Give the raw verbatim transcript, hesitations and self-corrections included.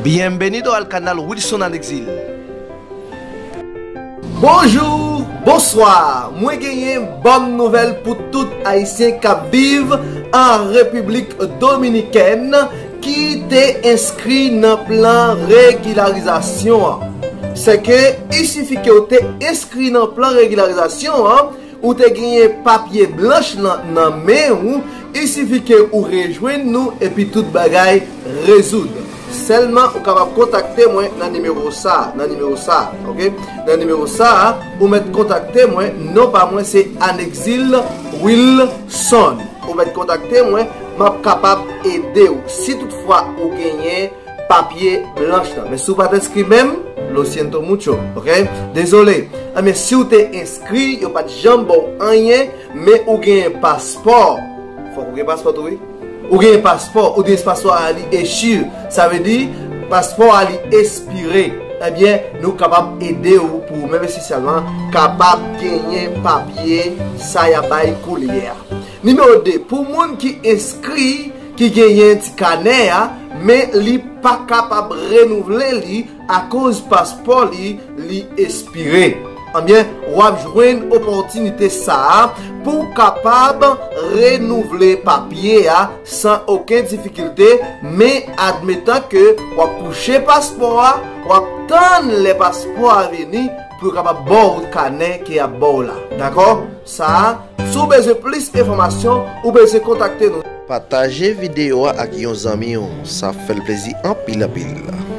Bienvenido al canal Wilson Alexil. Bonjou, bonswa. Mwen genyen bòn nouvèl pou tout Ayisyen k ap viv an Repiblik Dominikèn ki te enskri nan plan regilarizasyon an. Sèke, i sifi ke w te enskri nan plan regilarizasyon an, ou te genyen papye blanch lan nan men ou, i sifi ke ou rejwenn nou epi tout bagay rezoud. Sèlman ou kapab kontakte mwen nan nimewo sa, nan nimewo sa, oke? Nan nimewo sa, ou mèt kontakte mwen, non pa mwen se Anexil Wilson. Ou mèt kontakte mwen, m ap kapab ede w. Si toutfwa ou genyen papye blanch lan. Men si w pa t enskri menm, lo siento mucho, oke? Dezole. Anben, si w te enskri, yo pa t janm ba w anyen, men ou genyen paspò. Fòk ou gen paspò tou, wi. Ou genyen paspò, ou di paspò a li echi. Sa vle di, paspò a li espire. Ebyen, nou kapab ede w pou ou menm espesyalman kapab genyen papye sa y ap bay koulye a. Nimewo de, pou moun ki enskri, ki genyen ti kanè a, men li pa kapab renouvle li akoz paspò li, li espire. Anbyen, w ap jwenn opòtinite sa a pou w kapab renouvle papye a san okenn difikilte, men admetan ke w ap touche paspò a, w ap tann lè paspò a vini pou yo kapab ba w kanè ke y ap ba w la. Dakò? Sa a, si w bezwen plis enfòmasyon, ou bezwen kontakte nou. Pataje videyo a ak yon zanmi w, sa ap fè l plezi anpil, anpil.